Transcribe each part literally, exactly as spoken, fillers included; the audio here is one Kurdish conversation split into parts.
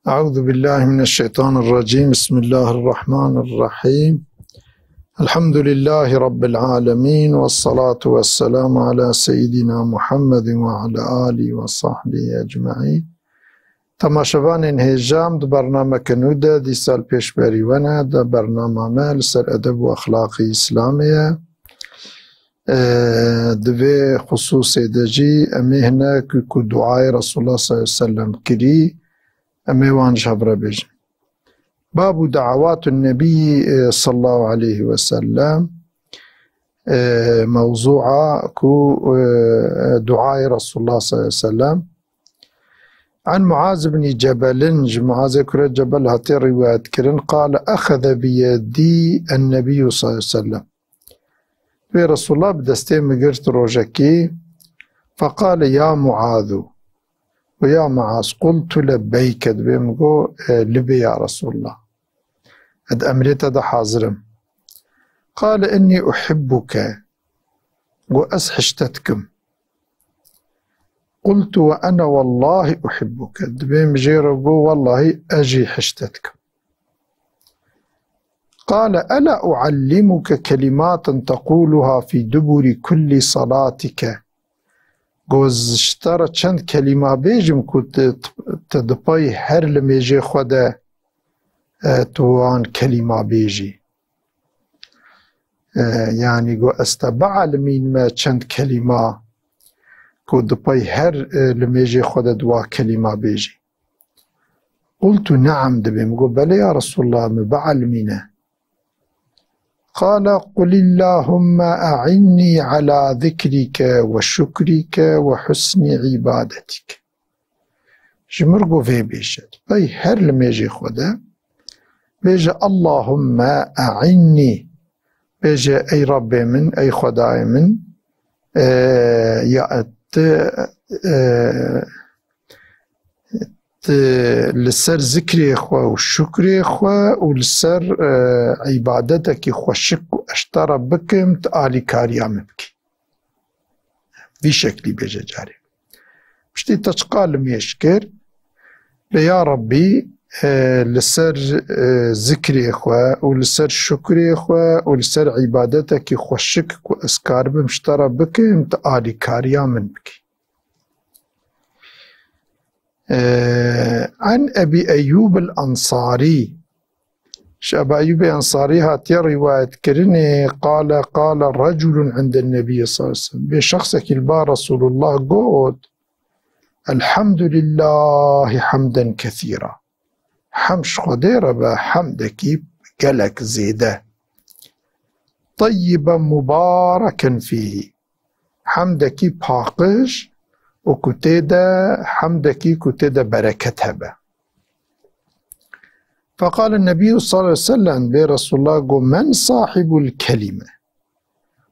أعوذ بالله من الشيطان الرجيم. بسم الله الرحمن الرحيم. الحمد لله رب العالمين، والصلاة والسلام على سيدنا محمد وعلى آله وصحبه أجمعين. Temaşevanên hêja, em di bernameke nû de dîsa li pêş berî we ne, di bernama me li ser edeb û exlaqê Îslamê ye. E, di vê xusûsê de jî em ê hinek ku duayê Resulullah sallallahu aleyhi ve sellem kirî, em ê wan ji hev re bêjin. Babu da'awatun Nebî, e, sallallahu aleyhi ve sellem, e, mewzûa ku, e, duayê Resulullah sallallahu aleyhi ve sellem. An Muaz ibn Cebelin, ji Muazê kurê Cebel hatiye rîwayet kirin, qale, "Exeze bi yedî en-Nebiyyû sallallahu aleyhi ve sellem." Wê Resulullah bi destê min girt rojekî, feqale, "Ya Muazu." Û ya Muaz, qultu lebbeyke, dibê min got, "E, libê ya Resulullah. Ez emrê te de hazir im." Qale, "Innî uhibbuke." Got, "Ez hişte dikim." Qultu, "Ve ene wellahî uhibbuke." Dibê min jê re got, "Wellahî ez jî hişte dikim." Qale, "Ela uallimuke kelimaten tekuluha fî duburi kulli salatike." Got, "Ji te re çend kelîma bêjim ku tu, tu di pey her limêjê xwe de, e, tu wan kelîma bêjî." E, yanî got, "Ez te bielmînme çend kelîma ku di pey her, e, limêjê xwe de tu wa kelîma bêjî." Qultu, "Neam." Dibê min got, "Belê ya Resulullah, min bielmîne." Qale, "Qulillahümme e'innî ala zikrike ve şukrike ve husni ibadetik." Ji min re got, "Vê bêje." Pey her limêjê xwe de bêje, "Allahümme e'innî." Bêje, "Ey Rabbê min, ey Xwedayê min, e, ya tu, e, tu li ser zikrê xwe û şukrê xwe û li ser, e, îbadetekî xweşik ku ez ji te re bikim, tu alîkariya min bikî." Vî şeklî bêje carê. Piştî te çiqa limêj kir, lê ya Rabbî, e, li ser, e, zikrê xwe û li ser şukrê xwe û li ser îbadetekî xweşik ku ez karibim ji te re bikim, tu alîkariya min bikî. E, an Ebî Eyyûb el-Ensarî. Ji Ebî Eyyûbê Ensarî hatiye rîwayet kirinê, qale, qale reculun inden Nebî sallallahu aleyhi ve sellem. Vê şexsekî li ba Resulullah got, "Elhamdülillahi hamden kesîra." Hemd ji Xwedê re be, hemdekî gelek zêde. "Teyyiben mubareken fîhî." Hemdekî paqij û ku tê de, hemdekî ku tê de bereket hebe. Feqale Nebî sallallahu aleyhi ve sellem, bê Resulullah got, "Men sahibul kelîme?"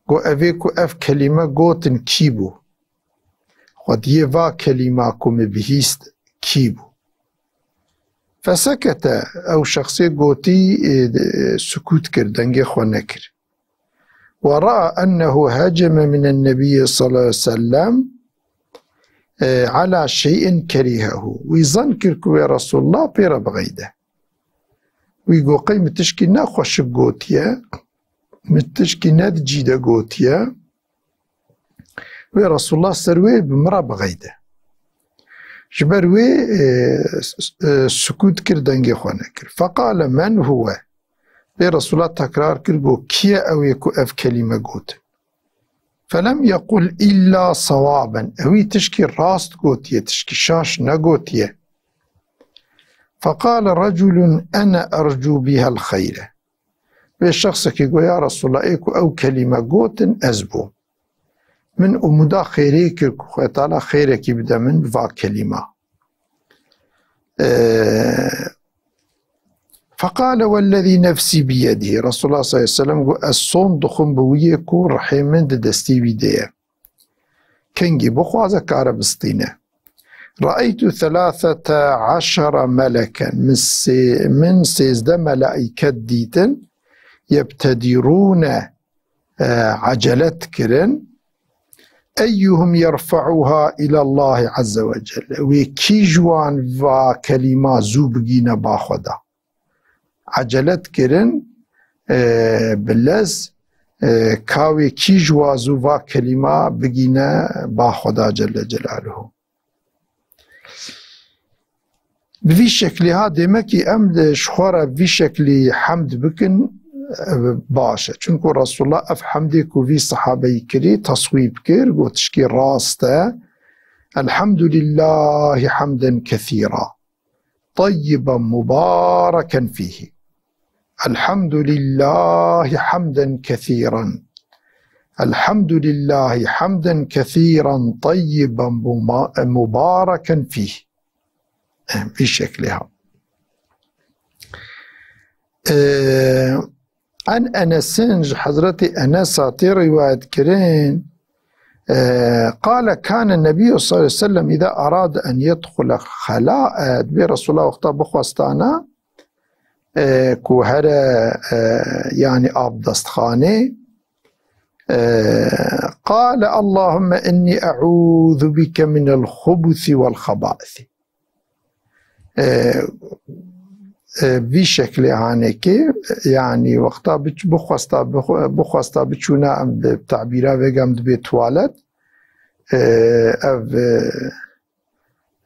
Got, "Evê ku ev kelîme gotin kî bû? Xwediyê va kelîma ku min bihîst kî bû?" Fesekete, ew şexsê gotî, e, e, sukût kir, dengê xwe nekir. Ve ra'a ennehu heceme minen Nebiyye sallallahu aleyhi ve sellem, e, ala şey'in kerihehu. Wî zan kir ku wê Resulullah pê re bixeyde. Wî got, "Qey min tişkî ne xweşik gotiye, min tişkî ne di cî de gotiye, wê Resulullah ser wê bi min re bixeyde." Ji ber wê, e, s-, e, sukût kir, dengê xwe nekir. Feqale, "Men huwe?" Lê Resulullah tekrar kir, got, "Kî ye ew ê ku ev kelîme gotin?" Felem yequl illa sewaben. Ewî tişkî rast gotiye, tişkî şaş negotiye. Feqale reculun ene ercu bihel xeyre. Vê şexsekî got, "Ya Resulullah, ê ku ew kelîme gotin, ez bûm. Min umuda xêrê kir ku Xwedê Teala xêrekî bide min bi va kelîma." Ee, Feqale wellezî nefsî biyedihî. Resulullah sallallahu aleyhi ve sellem got, "Ez son dixwim bi wî yê ku rihê min di destî wî de ye." Kengî bixwaze kare bistîne. Re'eytu selâsete eşere meleken. Min sê-, min sêzdeh melaîket dîtin. Yebtedirûne, e, ecelet kirin. Eyyuhum yerfa'uha ilallahi azze ve celle. Wê kî ji wan va kelîma zû bigîne ba Xweda? Ecele dikirin, e, bi lez, e, ka wê kî ji wa zû va kelîma bigîne ba Xweda Celle Celaluhu. Bi vî şeklî ha, demekî em li ji xwe re bi vî şeklî hemd bikin, e, baş e. Çunku Resulullah ev hemdê ku vî sehabeyî kirî, teswîb kir, gotişkî rast e. Elhamdülillahi hamden kethîra, tayyiben mubareken fîhî. Elhamdülillahi hamden kethîran. Elhamdülillahi hamden kethîran tayyiben muma-, mubareken fîh. Em, vî şeklê ha. Ee, en Enesin, ji Hezretî Enesa tê rîwayet kirin, ee, qale kane Nebiyyu sallallahu aleyhi ve sellem îza arade en yedxule xela, ee, dibê Resulullah wexta bixwestana, e, ku here, e, yanî abdestxanê, e, qale Allahümme inni e'ûzu bike minel xubusi vel xebaisi. E, e, vî şeklê hanekê, yanî wexta biç-, bixwesta, bixwe-, bixwesta biçûna em bi tabîra vêga em dibê tuwalet, e, ev, e,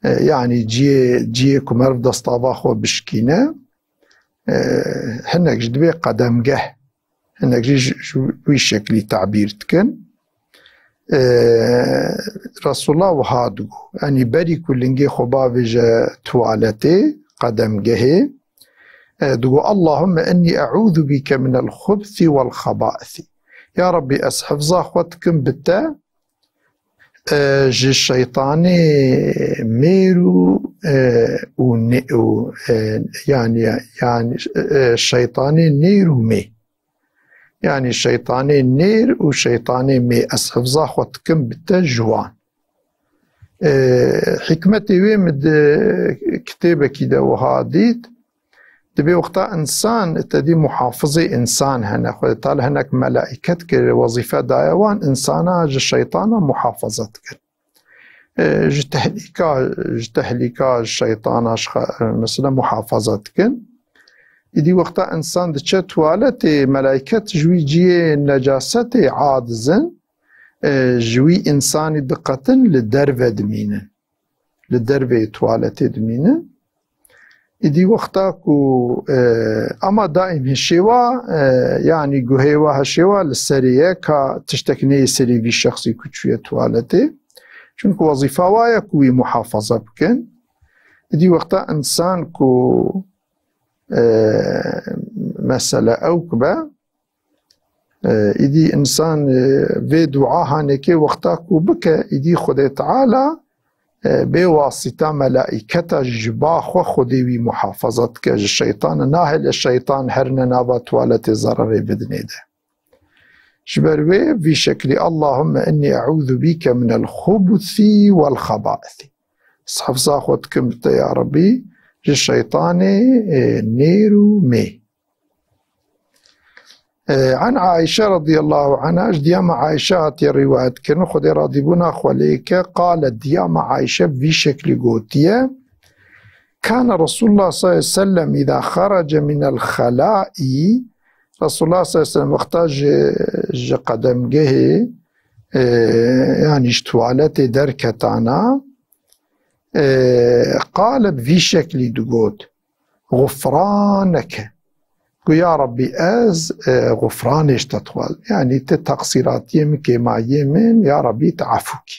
e, yanî ciyê, ciyê ku meriv destava xwe bişkîne, e, hinek jî dibê qedemgeh, hinek jî ji, ji wî şeklî tabîr dikin. E, Resulullah wiha digo, yanî berî ku lingê xwe bavêje tuwaletê, qedemgehê, e, digo, Allahümme inni e'ûzu bike minel xubsi vel xebaisi. Ya Rabbî, ez hifza xwe dikim bi te, e, ji şeytanê mêr û, e, û nê-, û, e, yanî, yanî, e, şeytanê nêr û mê. Yanî şeytanê nêr û şeytanê mê, ez hifza xwe dikim bi te ji wan. E, hikmetê wê min di kitêbekî de wiha dît, Dibê wexta însan, te dî muhafizê însan hene. Xwedê Teala hinek melaîket kir, wezîfe daye wan, însana ji şeytana muhafaza dikin. E, ji tehlîka, ji tehlîka, ji şeytana, ji xe-, mesela muhafaza dikin. Îdî wexta însan diçe tuwaletê, melaîket ji wî cihê necasetê a dizin, e, ji wî însanî diqetin, li derve dimînin. Li derveyê tuwaletê dimînin. Îdî wexta ku, e, ama daîm hişê wa, e, yanî guhê wa, hişê wa li serê ye, ka tiştek neyê serê vî şexsî ku çûye tuwaletê. Çunku wezîfa wa ye ku wî muhafaza bikin. Îdî wexta însan ku, e, mesele ew ku be, E, îdî însan, e, vê dua hanekê wexta ku bike, îdî Xwedê Teala, e, bê wasîta melaîketa ji ba xwe Xwedê wî muhafaza dike ji şeytanê, nahêle şeytan herine nava tuwaletê zererê bidinê de. Ji ber wê vî şeklî, Allahümme inni e'ûzu bike minel xubusi vel xebaisi. Ez hifza xwe dikim bi te ya Rabbî ji şeytanê, e, nêr û mê. E, an Aîşe radîyallahu anha, ji diyama Aîşe hatiye rîwayet kirin, Xwedê radîbûna xwe lê ke, qale, diyama Aîşe vî şeklî gotiye, Kane Resulullah sallallahu aleyhi ve sellem îza xarace minel xelâi, Resulullah sallallahu aleyhi ve sellem wexta ji, ji qedemgehê, e, yanî ji tuwaletê derketana, e, qale bi vî şeklî digot, Xufraneke. Got, ya Rabbî, ez, e, xufranê ji te dixwazim. Yanî ti teqsîratiyê min, kêmayiyê min, ya Rabbî, tu efû kî.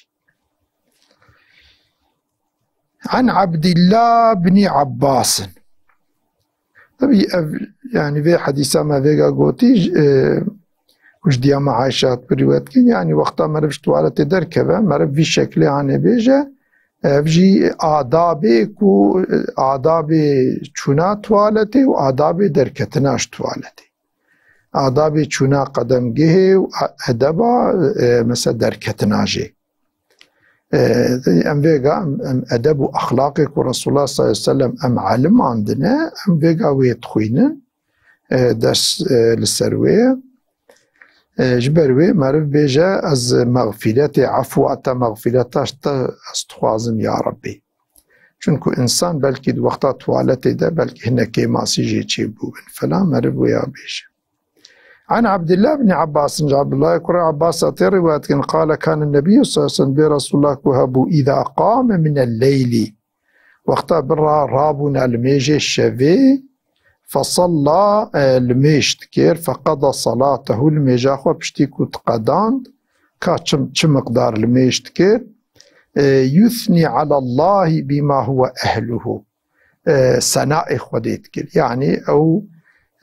An Abdillah bin Abbasin. Tabî ev, yanî vê hedîsa me vêga gotî, e, û ji diyama Ayşe hat bi rîwayet kirin, yanî wexta meriv ji tuwaletê derkeve, meriv vî şeklê hanê bêje, ev jî adabê ku, adabê çûna tuwaletê û adabê derketina ji tuwaletê. Adabê çûna qedemgehê û a-, edeba, e, mesela derketina jê. E, em vêga, em, em edeb û exlaqê ku Resulullah sallallahu aleyhi ve sellem em elimandine, em vêga wê dixwînin. E, ders, e, li ser wê ye. E, ji ber wê meriv bêje, ez mexfîretê, efwa te, mexfîreta te ez dixwazim ya Rebbî. Çunku însan belkî di wexta tuwaletê de belkî hinek kêmasî jê çêbûbin falan, meriv wê ya bêje. An Abdullah bin Abbas, Abdullah kurê Abbas tê rivayet kin, qale, kane Nebiyyû sallallahu aleyhi ve sellem, bê Resulullah ku hebû, îza qame minel leyli, wexta bi ra-, rabûna li mêjê şevê, fesalla, e, li mêj dikir, feqada salatehu, li mêja xwe piştî ku diqedand, ka çi, çi miqdar li mêj dikir, e, yuthni alallahi bima huwe ehluhu, e, senaê Xwedê dikir. Yanî ew,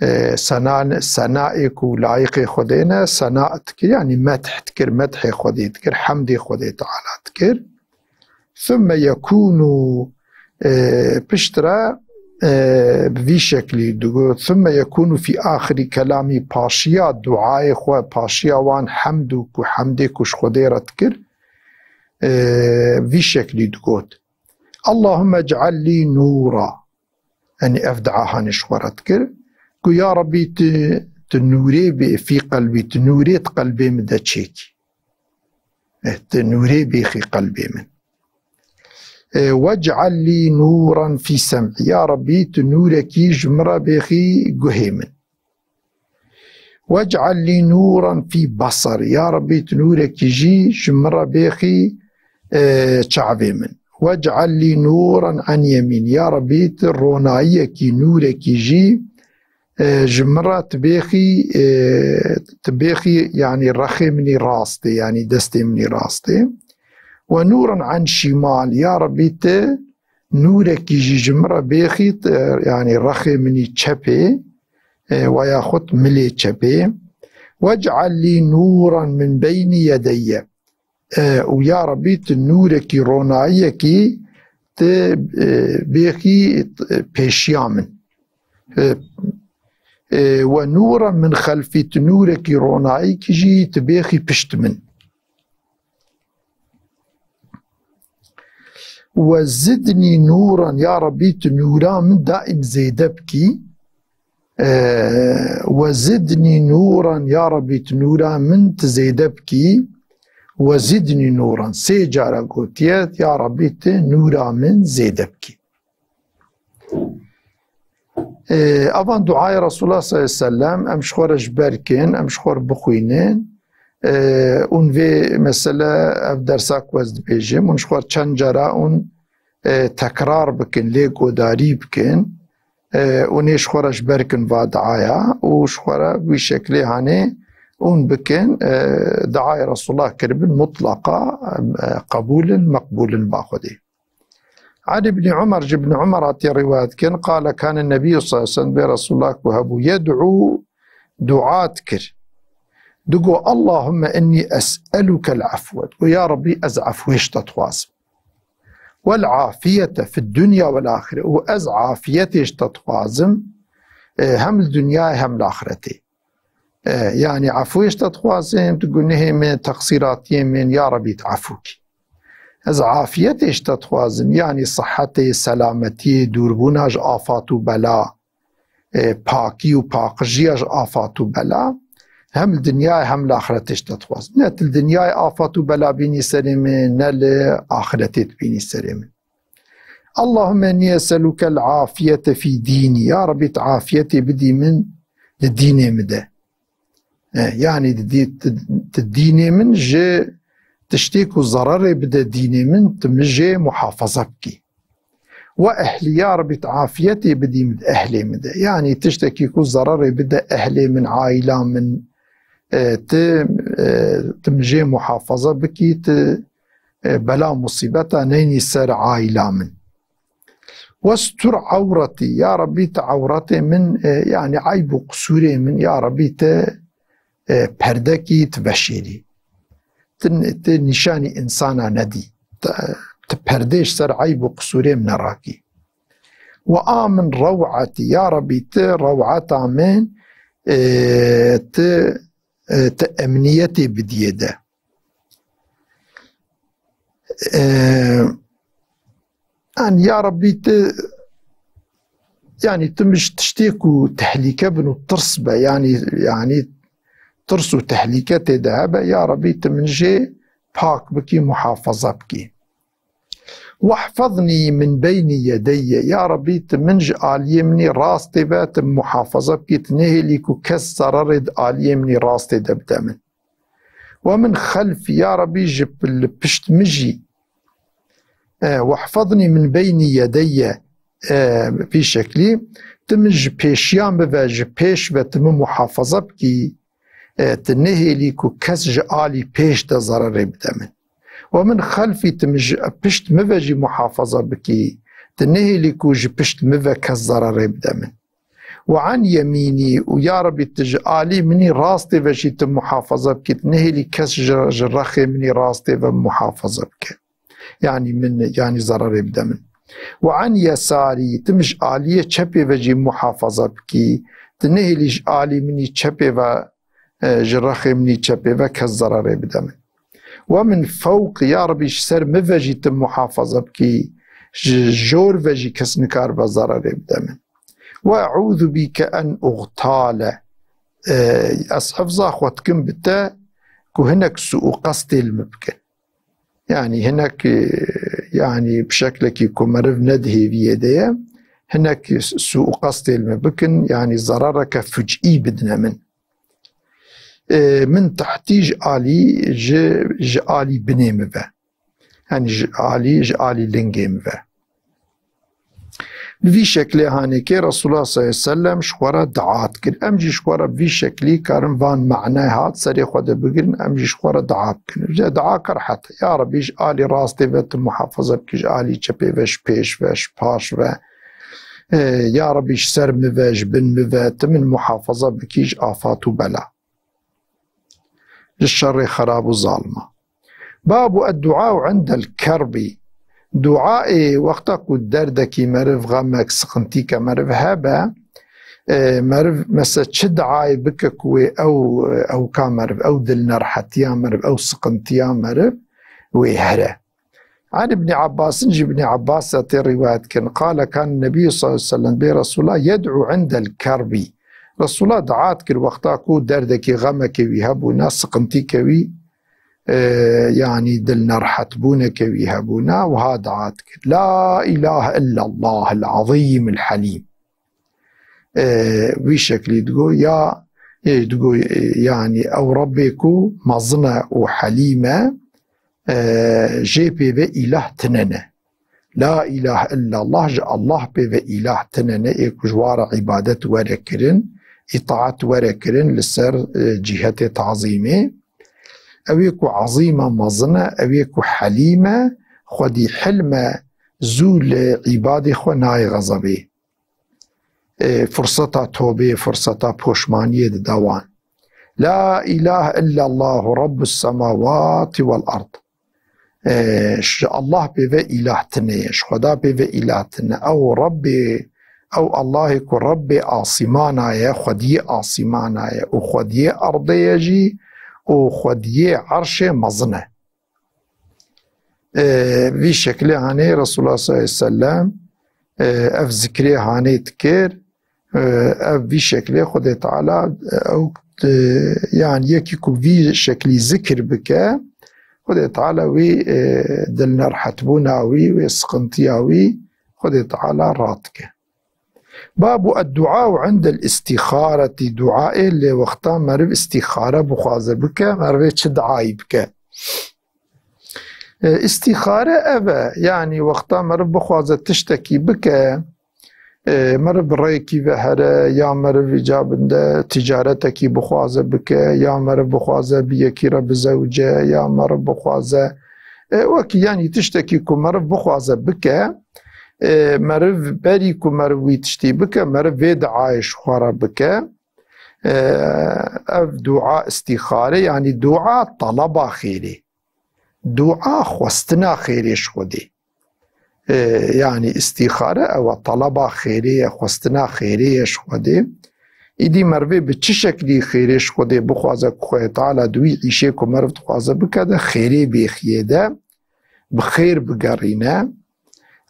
e, senan-, senaê ku layiqê Xwedê ne, sena dikir, yanî medh dikir, medhê Xwedê dikir, hemdê Xwedê Teala dikir. Thumme yekûnû, e, piştre, e, bi vî şeklî digot, thumme yekûnû fî axirî kelamî, paşiya duayê xwe, paşiya wan hemd û ku hemdê ku ji Xwedê re dikir, e, vî şeklî digot. Allahümme ec'al li nura. Yanî ev dua hanê ji xwe re dikir. Ku ya Rebbî tu, tu nûrê bê fî qelbî, tu nûrê di qelbê min de çêkî. Eh, tu nûrê bêxî qelbê min. Eh, wec'al lî nûran fî sem'î. Ya Rebbî tu nûrekî ji min re bêxî guhê min. Wec'al lî nûran fî basarî. Ya Rebbî tu nûrekî jî ji min re bêxî, e, çavê min. Wec'al lî nûran an yemîn. Ya Rebbî tu ronayiyekî, nûrekî jî, e, ji min re tu bêxî, e, tu bêxî, yanî rexê min î rastê, yanî destê min î rastê. Ve nûran an şîmal. Ya Rebbî tu nûrekî jî ji min re bêxît, e, yanî rexê min î çepê, e, we yaxud milê çepê. Wec'al lî nûran min beynî yedeyye. E, û ya Rebbî tu nûrekî, ronayiyekî tu, e, bêxî, e, pêşiya min. E, e, we nûran min xelfî, tu nûrekî, ronayîkî jî tu bêxî pişt min. We zidnî nûran, ya Rebbî tu nûra min daîm zêde bikî. Ee, we zidnî nûran, ya Rebbî tu nûra min tu zêde bikî. We zidnî nûran. Sê cara gotiye, ya Rebbî tu nûra min zêde bikî. Ee, avan duayê Resulullah sallallahu aleyhi ve sellem, em ji xwe re ji ber kin, em ji xwe re bixwînin. Ee, ûn vê mesele, ev dersa ku ez dibêjim, ûn ji xwe re çend cara ûn, e, tekrar bikin, lê godarî bikin. E, ûn ê ji xwe re ji ber kin va duaya û ji xwe re wî şeklê hanê ûn bikin. E, duayê Resulullah kiribin mutlaqa, e, qebûl in, meqbûl in ba Xwedê. An Ibnî Umar, ji Ibnî Umar hatî rîwayet kirin, qale, kane Nebî sallallahu aleyhi ve sellem, bê Resulullah ku hebû, yed'û, dua dikir. Digo, Allahümme inni es'elukel afwe. Digo, ya Rebbî, ez efwê ji te dixwazim. Wel afiyete fid dunya wel ahire. Û ez afiyetê ji te dixwazim, e, hem li dinyayê hem li axiretê. E, yanî efwê ji te dixwazim, tu gunehê min, teqsîratiyê min, ya Rebî, tu efû kî. Ez afiyetê ji te dixwazim, yanî sihetê, selametiyê, dûrbûna ji afat û bela, e, pakî û paqijiya ji afat û bela, hem li dinyayê hem li axiretê ji te dixwazim. Ne tu li dinyayê afat û bela bînî serê min, ne li axiretê tu bînî serê min. Allahümme inni es'elukel afiyete fî dînî. Ya Rebî, tu afiyetê bidî min di dînê min de. E, yanî di dî-, di, di dînê min ji tiştê ku zererê bide dînê min, tu min jê muhafaza bikî. Ve ehlî, ya Rebî, tu afiyetê bidî min di ehlê min de. Yanî tiştekî ku zererê bide ehlê min, aîla min, e, tu, e, tu min jê muhafaza bikî, tu, e, bela musîbeta neynî ser aîla min. Westur ewretî, ya Rebî, tu ewretê min, e, yanî eyb û qisûrê min, ya Rebî, tu, e, perdekî, tu veşêrî. Tu, tu nîşanî însana nedî. Tu, tu perdê ji ser eyb û qisûrê min nerakî. Ve amin rew'etî, ya Rebî, tu rew'eta min, e, tu, e, tu emniyetê bidiyê de. E, yanî, ya Rebî, tu, yanî, tu min ji tiştê ku tehlîke bin û tirs be, yanî, yanî, tirs û tehlîke tê de hebe, ya Rebî, tu min jê pak bikî, muhafaza bikî. Wehfeznî min beynî yedeyye. Ya Rebî, tu min ji aliyê min î rastê ve tu muhafaza bikî, tu nehêlî ku kes zerarê di aliyê min î rastê de bide min. Ve min xelfî, ya Rebî, ji p-, li pişt min jî. E, wehfeznî min beynî yedeyye, e, vî şeklî, tu min ji pêşiya min ve, ji pêş ve tu min muhafaza bikî, e, tu nehêlî ku kes ji alî pêş de zerarê bide min. Ve min xelfî, tu min ji pişt min ve jî muhafaza bikî, tu nehêlî ku ji pişt min ve kes zerarê bide min. Ve an yemînî, û ya Rebî, tu ji alî min î rastê ve jî tu muhafaza bikî, tu nehêlî kes ji, ji rexê min î rastê ve muhafaza bike. Yanî min, yanî zerarê bide min. Ve an yesarî, tu min ji aliyê çepê ve jî muhafaza bikî, tu nehêlî ji alî min î çepê ve, e, ji rexê min î çepê ve kes zerarê bide min. Ve min fewqî, ya Rebî, ji ser min ve jî tu muhafaza bikî, ji jor ve jî kes nikaribe zerarê bide min. Ve eûzu bîke en uxtale. E, ez hifza xwe dikim bi te ku hinek sûûqestê li min bikin. Yanî hinek, e, yanî bi şeklekî ku meriv ne di hêviyê de ye, hinek sûûqestê li min bikin, yanî zerareke fucî bidine min. E, min tehtî ji alî, ji, ji alî binê min ve. Yanî ji alî, ji alî lingê min ve. Bi vî şeklê hanêkê Resulullah sallallahu aleyhi ve sellem ji xwe re dua dikir. Em jî ji xwe re bi vî şeklî karin van mane hat serê xwe de bigirin, em jî ji xwe re dua bikin. Ji dua kir heta, ya Rebî, ji alî rastê ve tu muhafaza bikî, ji alî çepê ve, ji pêş ve, ji paş ve. E, ya Rebî, ji ser min ve, ji bin min ve, tu min muhafaza bikî ji afat û bela. Ji şerê xerab û zalima. Babu eddu'a indel kerbî. Duayê wexta ku derdekî meriv, xemek, siqintîke meriv hebe, e, meriv mesela çi duayê bike ku wê ew, ew ka meriv, ew dilnerhetiya meriv, ew siqintiya meriv wê here. An Ibn Abbas, ji Ibn Abbas tê rîwayet kirin. Qale kan Nebî sallallahu aleyhi ve sellem, bê Resulullah yed'u indel kerbî. Resulullah dua dikir wexta ku derdekî, xemekê wî hebûna, siqintîke wî, e, yanî dilnerhetbûneke wî hebûna, wiha dua dikir. La ilahe illallah el azîm el helîm. E, wî şeklî digo, ya, e, digo, e, yanî ew Rebbê ku mezin e û helîm e, e, jê pê ve îlah tine ne. La ilahe illallah, ji Allah pê ve îlah tine ne, ê ku ji wa re îbadet were kirin, îtaat were kirin li ser, e, cîhetê tazîmê. Ew ê ku ezîm e, mezin e, ew ê ku helîm e, xwedî hilm e, zû li îbadê xwe nayê xezebê. E, furseta tobê, furseta poşmaniyê dide wan. La ilahe illallahu rabbus semawati vel ard. E, ji Allah pê ve îlah tine ye, ji Xweda pê ve îlah tine. Ew Rebbê, ew Allahê ku Rebbê asîmana ye, xwediyê asîmana ye û xwediyê erdê ye jî û xwediyê erşê mezin e. E, vî şeklê hanê Resulullah sallallahu aleyhi ve sellem, e, ev zikrê hanê dikir, e, ev vî şeklê Xwedê Teala, e, ew, e, yani yekî ku vî şeklî zikir bike, Xwedê Teala wî, e, dilnerhetbûna wî, wê siqintiya wî Xwedê Teala radike. Babu eddu'a indel istixareti, duayê lê wexta meriv istixare bixwaze bike, merivê çi duayî bike? E, istixare ev e, yanî wexta meriv bixwaze tiştekî bike, e, meriv bi rêyekî ve here, ya meriv îcabinde ticaretekî bixwaze bike, ya meriv bixwaze bi yekî re bizewce, ya meriv bixwaze, e, wekî, yanî tiştekî ku meriv bixwaze bike, e, meriv berî ku meriv wî tiştî bike, meriv vê duayê ji xwe re bike. E, ev dua istixare, yanî dua talaba xêrê. Dua xwestina xêrê ji Xwedê. E, yanî istixare ew e, talaba xêrê ye, xwestina xêrê ye ji Xwedê. Îdî merivê bi çi şeklî xêrê ji Xwedê bixwaze ku Xwedê Teala di wî îşê ku meriv dixwaze bike de xêrê bêxiyê de, bi xêr bigerîne.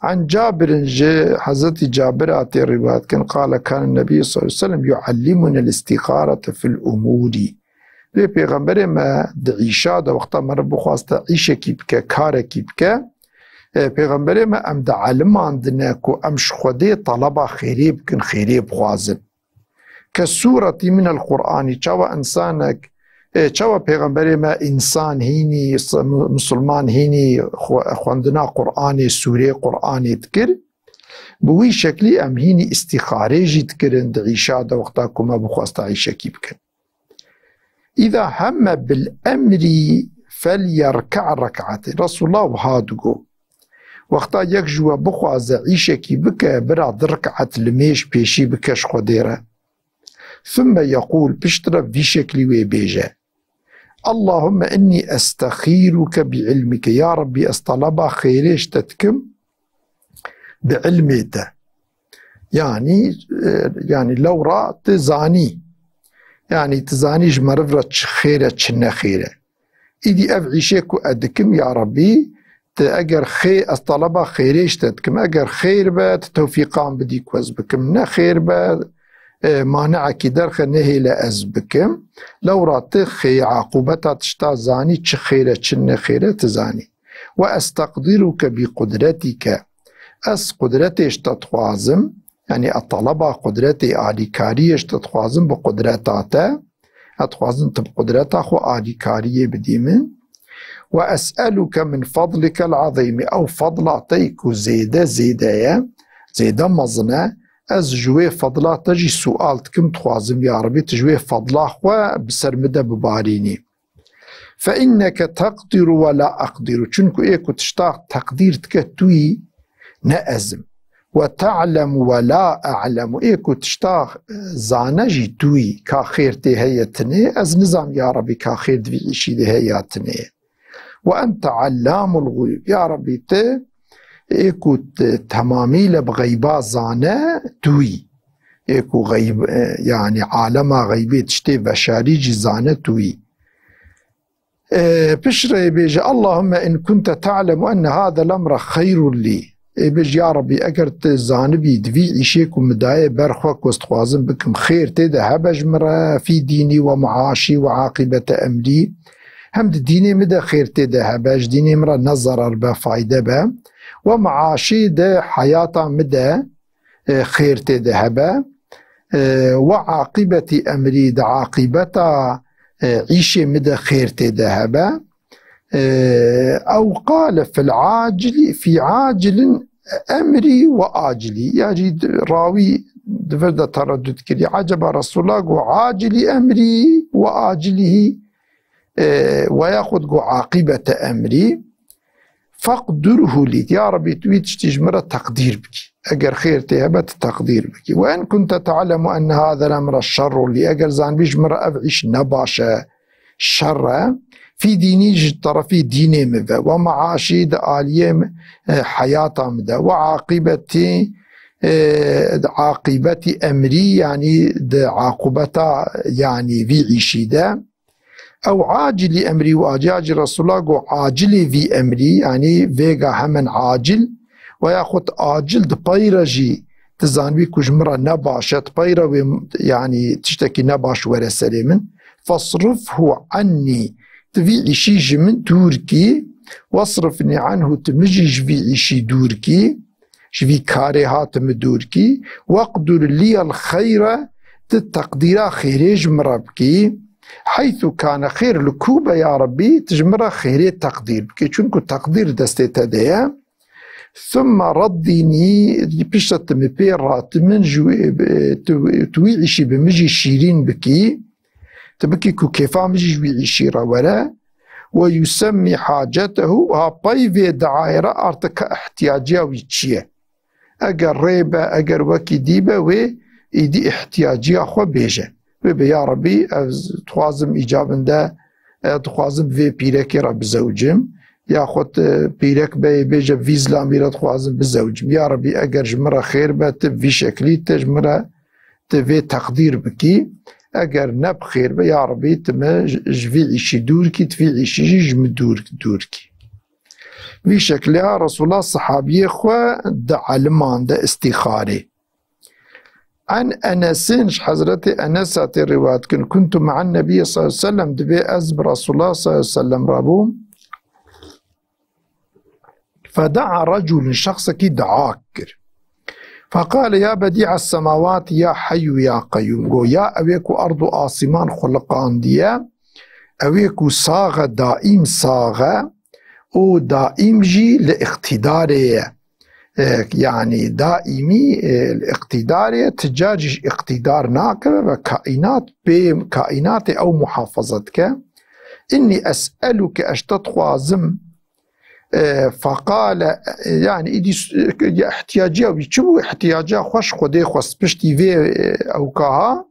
An Cabirin, ji Hezretî Cabir hatê rîwayet kirin, qale kane Nebî sallallahu aleyhi ve sellem yuallimuna el-istixarete fil umûrî. Lê Pêxemberê me di îşa de wexta meriv bixwaste îşekî bike, karekî bike, e, Pêxemberê me em di'elimandine ku em ji Xwedê taleba xêrê bikin, xêrê bixwazin. Ke sûretî minel Qur'anî, çawa însanek, e, çawa Pêxemberê me însan hînî, s-, mu-, misilman hînî, xwe-, xwendina Qur'anê, sûrê Qur'anê dikir, bi wî şeklî em hînî îstîxarê jî dikirin di îşa de wexta ku me bixwesta îşekî bikin. Îza hemme bil emrî felyerke' rek'etê. Resulullah wiha digo, wexta yek ji we bixwaze îşekî bike, bira di rik'et limêj pêşî bike ji Xwedê re. Thumme yeqûl, piştre vî şeklî wê bêje: Allahümme inni estexîruke bi ilmike. Ya Rabbî, ez taleba xêrê ji te dikim bi ilmê te. Yanî, e, yanî lewra tu zanî. Yanî tu zanî ji meriv re çi xêr e, çi ne xêr e. Îdî ev îşê ku ez dikim, ya Rabbî, tu eger xê-, ez taleba xêrê ji te dikim. Eger xêr be, tu tewfîqan bidî ku ez bikim. Ne xêr be, e, maneekî derxe nehêle ez bikim. Lewra tu xê-, aqûbeta tişta zanî, çi xêr e, çi ne xêr e, tu zanî. Ve esteqdiruke bi qudretike. Ez qudretê ji te dixwazim, yanî ez taleba qudretê, alîkariyê ji te dixwazim bi qudreta te. Ez dixwazim tu bi qudreta xwe alîkariyê bidî min. Ve es'eluke min fadlikel azîmî. Ew fadla te ku zêde, zêde ye, zêde mezin e, ez ji wê fadla te jî sual dikim, dixwazim, ya Rebî, tu ji wê fadla xwe bi ser min de bibarînî. Fe inneke teqdiru ve la eqdiru. Çunku ê ku tişta teqdîr dike tu yî, ne ez im. Ve te'lemu ve la e'lemu. Ê ku tişta, e, zane jî tu yî, ka xêr tê heye tinê, ez nizam ya Rebî ka xêr di vî îşî de heye ya tinê. Ve ente allamul guyub. Ya Rebî, tu ê ku te-, temamîle bi xeyba zane tu yî. Ê ku xeyb-, e, yanî alema xeybê tiştê veşarî jî zane tu yî. E, piştre bêje, Allahümme in kunte ta'lemu enne hadel emre xeyrun lî. Ê bêj, ya Rebî, eger tu zanibî di vî îşê ku min daye ber xwe ku ez dixwazim bikim, xêr tê de hebe ji min re, fî dînî ve meaşî ve aqîbete emrî, hem di dînê min de xêr tê de hebe, ji dînê min re ne zerar be, fayde be, ve meaşî de heyata min de, e, xêr tê de hebe, e, ve aqîbetî emrî, di aqîbeta, e, îşê min de xêr tê de hebe. E, ew qale fil acilî, fî acilin emrî ve acilî. Ya jî d-, rawî di vir de tereddud kirî. Acaba Resulullah got acilî emrî ve acilî, e, ve yaxud got aqîbete emrî. Feqdurhu lî. Ya Rebî, tu wî tiştî ji min re teqdîr bikî. Eger xêr tê hebe, tu teqdîr bikî. Ve in kunte ta'lemu enne hadel emre şerrun lî. Eger zanibî ji min re ev îş ne baş e, şer e, fî dînî, ji terefî dînê min ve, ve meaşî, di aliyê min, e, heyata min de, ve aqîbetî, e, di aqîbetî emrî, yanî di aqûbeta, yanî vî îşî de, ew acilî emrî ve acilî, Resulullah got acilê vî emrî, yanî vêga hemen acil, ve yaxud acil di pey re jî tu zanibî ku ji min re ne baş e, di pey re wê, yanî tiştekî ne baş were serê min. Fasrifhu annî, tu vî îşî ji min dûr kî, wasrifnî anhu, tu min jî ji vî îşî dûr kî, ji vî karê ha tu min dûr kî, weqdur liyel xeyre, tu teqdîra xêrê ji min re bikî, heythu kane xêr, li ku be ya Rebî, tu ji min re xêrê teqdîr bikî, çunku teqdîr destê te de ye. Thumme reddînî, piştre tu min pê re, tu min ji wî, tu, tu wî îşî bi min jî şîrîn bikî, tu bikî ku kêfa min jî ji wî îşî re were, ve yusemmî hacetehu, ha pey vê diayê re artike ihtiyaciya wî çi ye? Eger rê be, eger wekî dî be, wê îdî ihtiyaciya xwe bêje. Wê be, ya Rebî, ez dixwazim îcabinde, ez dixwazim vê pîrekê re bizewicim. Yaxud, e, pîrek be, bêje, vî zilamî re dixwazim bizewicim. Ya Rebî, eger ji min re xêr be, tu vî şeklî tu ji min re, tu vê teqdîr bikî. Eger ne bi xêr be, ya Rebî, tu min ji, ji vî îşî dûr kî, tu vî îşî jî ji min dûr, dûr kî. Vî şekliya Resulullah sahabiyê xwe dielimande îstîxarê. An Enesin, ji Hezretê Enesa tê rivayet kirin, kuntu ma'an Nebiyye sallallahu aleyhi ve sellem, dibê ez bi Resulullah sallallahu aleyhi ve sellem re bûm. Feda'a reculun, şexsekî dua kir. Feqale, ya bedi'a semawat, ya heyyu, ya qeyyum. Go, ya ewê ku erd û asîman xuliqandiye, ewê ku sax e, daîm sax e û daîm jî li îqtîdarê ye. E, yanî daîmî, e, li îqtîdarê ye, ti car jî ji îqtîdar nakeve ve kaînat bê, kaînatê ew muhafaza dike. Innî es'eluke, ez ji te dixwazim. E, feqale, e, yanî îdî s-, e, ihtiyaciya wî çi bû? Ihtiyaciya xwe ji Xwedê xwest. Piştî vê, e, ewkaha,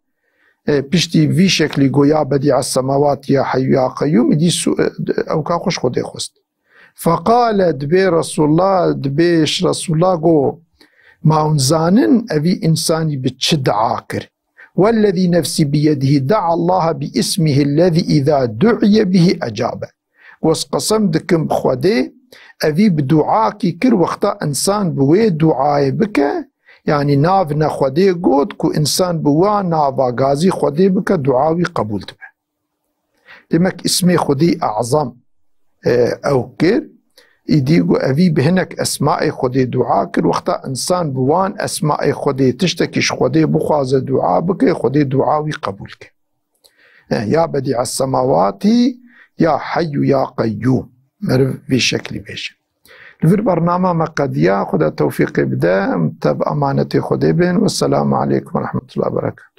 e, piştî vî şeklî go ya bedi'a semawat ya heyyu ya qeyyum, îdî su-, e, ewka xwe ji Xwedê xwest. Feqale, dibê Resulullah, dibê ji Resulullah go, ma hûn zanin evî însanî bi çi dua kir? Wellezî nefsî biyedihî, da'a Allaha bi ismihî lezî îza du'iye bihî ecabe. Go, ez qesem dikim bi Xwedê, evî bi duakî kir, wexta însan bi wê duayê bike, yanî nav ne Xwedê got ku însan bi wa nava gazî Xwedê bike, dua wî qebûl dibe. Demek ismê Xwedî E'zam, e, ew kir. Îdî got, evî bi hinek esmaê Xwedê dua kir. Wexta însan bi wan esmaê Xwedê tiştekî ji Xwedê bixwaze dua bike, Xwedê dua wî qebûl ke. E, ya bedi'a semawatî, ya heyyu, ya qeyyûm. Meriv vî şeklî bêje. Li vir bernama me qediya, Xweda tewfîqê bide, em tev emanetê Xwedê bên. Wesselamu aleykum ve rahmetullahi ve berekatuhu.